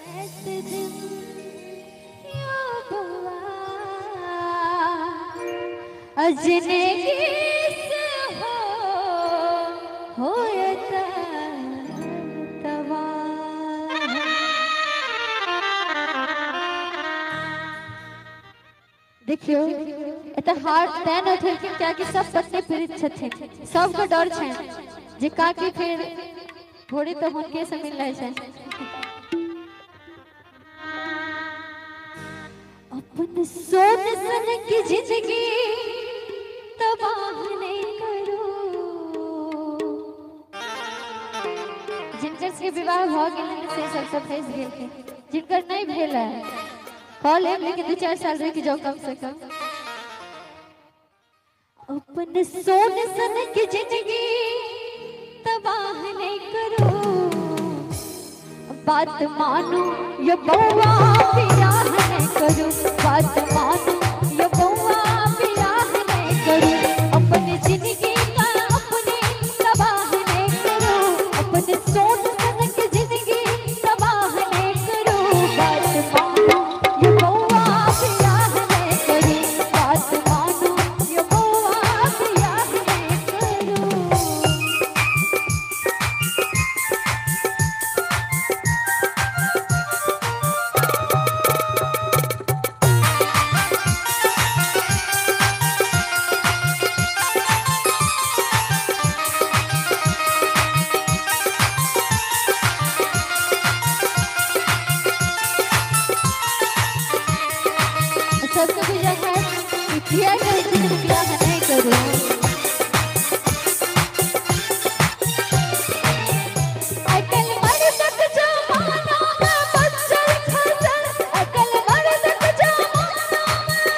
दिन यो बउआ अजनबी से हो होयत तबाह। देखियो एतऽ हार्ट तें नहि उठेलखिन कियाकि सब पत्नी पीड़ित छथिन, सबके डर छनि जे काकी फेर भोरे तऽ हुनके से मिल रहै छनि। अपन सोन सन की जिंदगी तबाह नहीं करो। जिनकर सबके विवाह भऽ गेलनि से सब सब फँसि गेलखिन, जिनकर नहि भेल है कऽ लेब लेकिन 2-4 साल रुकि जाउ कम से कम। अपन सोन सन की जिंदगी तबाह नहीं करो, बात मानो ये बउआ बियाह नहीं करो, बात मानो ये बउआ बियाह नहीं करो, अपन जिंदगी का अपने तबाह नहीं करो, अपन सोन सन की जिंदगी तबाह नहीं करो, बात मानो ये बउआ बियाह नहीं करो, बात मानो ये बउआ बियाह नहीं करो। सबके बुझल है कि किया कहै छै कि बियाह नहीं करू। आइकाल्हि मर्दक जमाना में बच्चर खसल, आइकाल्हि मर्दक जमाना में,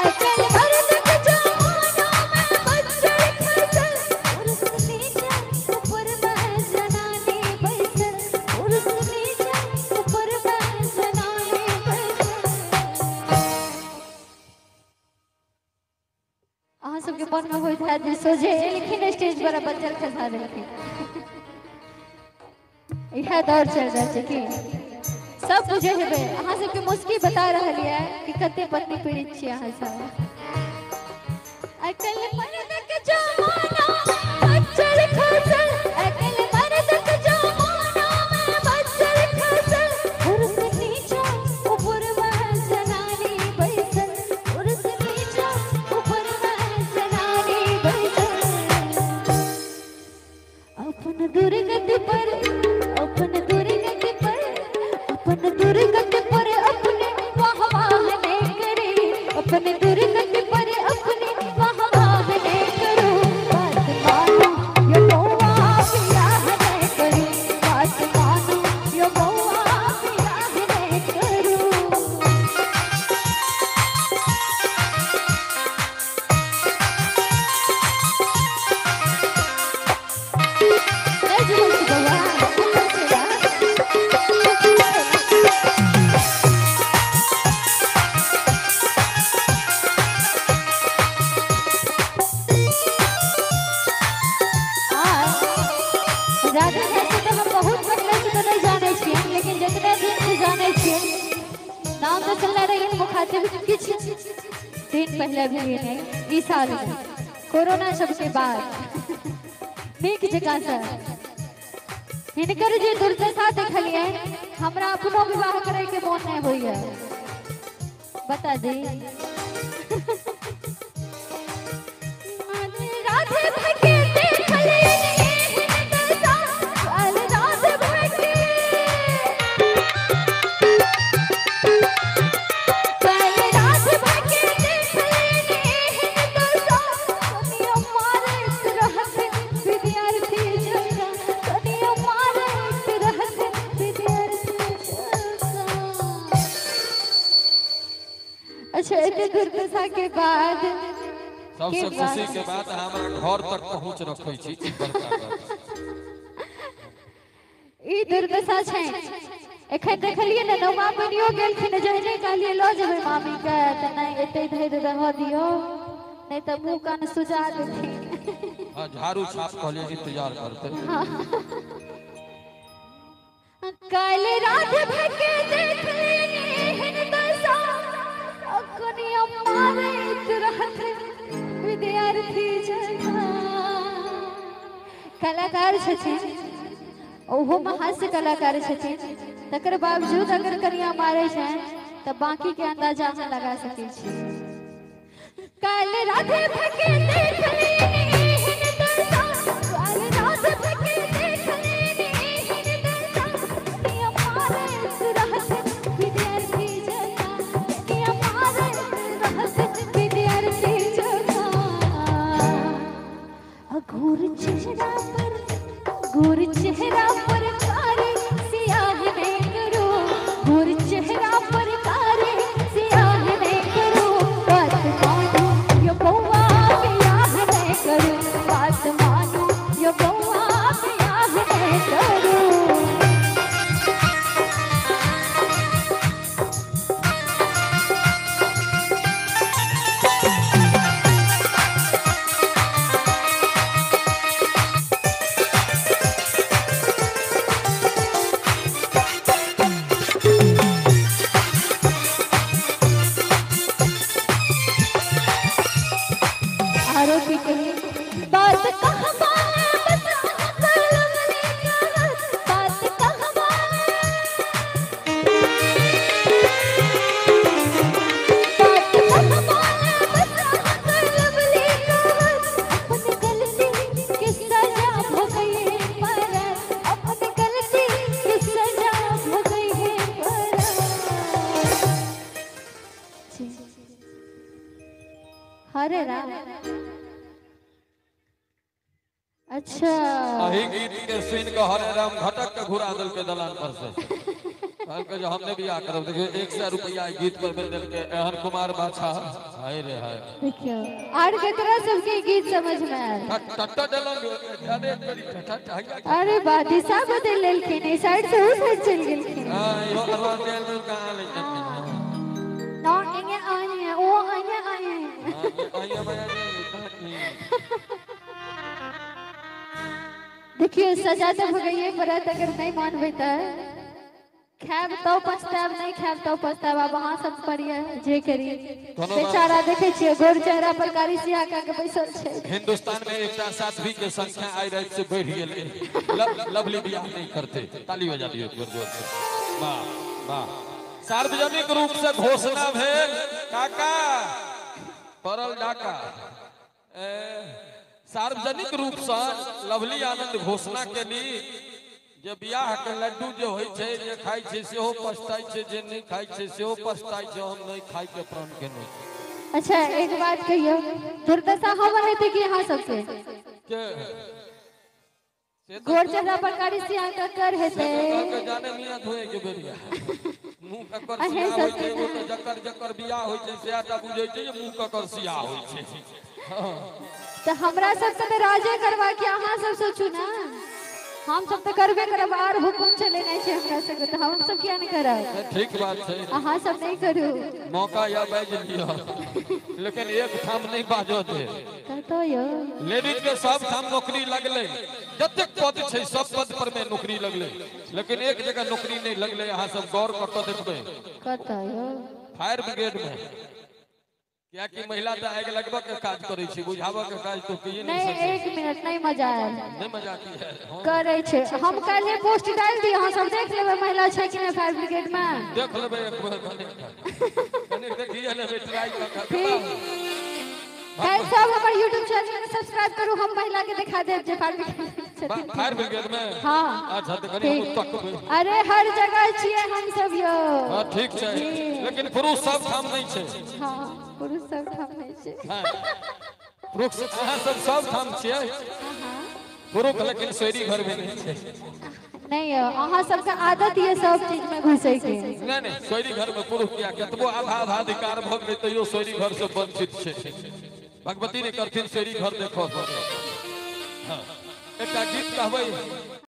आइकाल्हि मर्दक जमाना में बच्चर खसल, पुरुष नीचा ऊपर में जनानी बैसल, पुरुष नीचा ऊपर में जनानी बैसल। अहाँ सबके मन में होइत हैत जे सोझे एलखिन स्टेज पर आ बच्चल खसा देलखिन। इएह दौर चलि रहल छै की सब बुझे हेबै। अहाँ सबके मुस्की बता रहल यऽ कि कते पत्नी पीड़ित छी अहाँ सब। आइकाल्हि मर्दक जमाना बच्चल खसल, आइकाल्हि मर्दक जमाना में बच्चल खसल, पुरुष नीचा ऊपर में जनानी बैसल, पुरुष नीचा ऊपर में जनानी बैसल। अपन दुर्गति पर, अपन दुर्गति पर, अपन दुर्गति पर अपने वाह वाह नहीं करे, अपन दुर्गति पर अपने वाह वाह नहीं करो, बात मानो ये बउआ बियाह नहीं करो, बात मानो ये बउआ बियाह नहीं करो। नहीं जुड़ल छी बउआ, सुनल छी बा। राधे से तो हम बहुत पहले से तो नहीं जाने छियै, लेकिन जितने दिन से जाने छियै नाम तो सुनले रहियै मुखातिब किछु दिन पहले भी नहीं, ई साल में कोरोना सबके बाद नीक जकाँ से हिनकर जे दुर्दशा देखलियै हमरा अपनो विवाह करे के मोन नहीं होइए। बता दी राधे भके देखलियै एहन दशा, काल राधे भके, काल राधे भके देखलियै एहन दशा, कनियो मारैत रहथिन विद्यार्थी जकाँ, कनियो मारैत रहथिन विद्यार्थी जकाँ। अच्छा एते दुर्दशा के बाद सबसे खुशी के बात हमरा घर तक पहुंच रखै छी ई बड़का बात। ई दुर्दशा छै। एखन देखलियै ने नौमा बनियो गेलखिन, जहने कहलियै लऽ जेबै मामी के तऽ नहि एते धरि रहऽ दियौ नहीं तऽ मुँह कान सुजा देथिन। हाँ, झाड़ू छाप कहलिए इंतजार करते। हाँ। काल रात भके देख लेने एहन दशा, कनिया मारैत रहत विद्यार्थी जकाँ। कलाकार छथिन, ओहोमे हास्य कलाकार छथिन, तकर बावजूद अगर कनिया मारै छनि तऽ बाकी के अंदाजा अहाँ लगा सकै छी। काल राधे भके देख लेने एहन दशा, काल राधे भके देख लेने एहन दशा, कनिया मारैत रहत विद्यार्थी जकाँ, कनिया मारैत रहत विद्यार्थी जकाँ। अघोर चेहरा पर, गोर चेहरा पर कारी सियाह नहीं करो, गोर चेहरा पर कारी सियाह नहीं करो, बात मानो यो बउआ बियाह नहीं करो, बात मानो यो बउआ बियाह नहीं करो। आरोपी कही बात कहवा बस लवली कहत, बात कहवा, बात कहवा बस लवली कहत, अपन गलती के सजा भोगई पर, अपन गलती के सजा भोगई पर। हरे राम। अच्छा, अही गीत के सुन के हरे राम घटक के घुरा दल के दलान पर से कहलकै जे हमने बियाह करब। देखियो 100 रुपया गीत पर मिल देलकै एहन कुमार बाछा। हाय रे हाय। देखियो आर केकरा सबके गीत समझ में आयल? टट्टा डलन अरे टट्टा। अरे बा, दिशा बदल लेलखिन, ई साइड से उस साइड चल गेलखिन। हां, इहो अरवा तेल में कहां ले ना एने आने ओ आने आने। आइया बया। देखियो सजा तो भोगैये पड़त, अगर नहीं मानबै तऽ खायब तो पछतायब, नहीं खायब तो पछतायब। आब अहाँ सब पर ये जे करी। बेचारा देखे छियै गोर चेहरा पर कारी सियाह कऽ के बैसल छै। हिंदुस्तान में एकटा साध्वी के संख्या आइ रात से बढ़ गेलै। लवली बियाह नहीं करते। ताली बजा दियौ एक बेर जोर से। वाह वाह। सार्वजनिक रूप से घोषणा भेल काका पड़ल डाका। सार्वजनिक रूप से लवली आनंद घोषणा केली जे बियाह के लड्डू जे होइ छै, जे खाइ छै सेहो पछताइ छै, जे नहीं खाइ छै सेहो पछताइ छै। हम नहीं खाइ के प्रण केने। अच्छा एक बात कहियौ, दुर्दशा हमर हेतै कि अहाँ सबके? के गोर चेहरा पर कारी सियाह ककर हेतै? जाने मियां धोए के बेरिया मुंह ककर सियाह होइ छै। ओ तऽ जकर जकर बियाह होइ छै सएह टा बुझै छै जे मुंह ककर सियाह होइ छै। तऽ हमरा सबके तऽ राजे करबा के अहाँ सब सोचू ना, हम सब तऽ करबे करब। आर हुकुम चलेनाइ छै हमरा सबके, तऽ हम सब किया नहीं करब? ठीक बात छै, अहाँ सब नहीं करू। मौका या बाजि लिअ, लेकिन एक ठाम नहीं बाजऽ दे। कतौ यौ लेडीज के सब ठाम नौकरी लगलै, जतेक पद छै सब पद पर में नौकरी लगलै, लेकिन एक जगह नौकरी नहीं लगलै। अहाँ सब गौर कऽ के देखबै कतौ यौ? फायर ब्रिगेड में। कियाकि महिला तऽ आगि लगबऽ के काज करै छै, बुझाबऽ के काज तो किए नहीं। एक मिनट, नहीं मजा आयल। नहीं मजा की है करै छै। हम काल्हि पोस्ट डाल दी, अहाँ सब देख लेबै महिला छै कि नहीं फायर ब्रिगेड में। देख लेबै एक बेर, कने देखिए लेबै ट्राई कऽ के। काल्हि सब हमर यूट्यूब चैनल के सब्सक्राइब करू, हम महिला के दिखा देब जे फायर ब्रिगेड छथिन। फायर ब्रिगेड में? हां। अच्छा तऽ कनी हम तकबै। अरे हर जगह छियै हम सब यौ। हां ठीक छै, लेकिन पुरुष सब ठाम नहीं छै। हां, पुरुष सब ठाम नहीं छै। हां, पुरुष अहाँ सब सब ठाम छियै। पुरुष लेकिन सोरी घर में नहीं छै। नहीं यौ, अहाँ सबके आदत ये सब चीज में घुसै के। नहीं नहीं, सोरी घर में पुरुष किया कतबो आधा आधा अधिकार भऽ गेलै तैयो सोरी घर से वंचित छै। भगवती ने करथिन सोरी घर देखो। हाँ, एकटा गीत कहबै।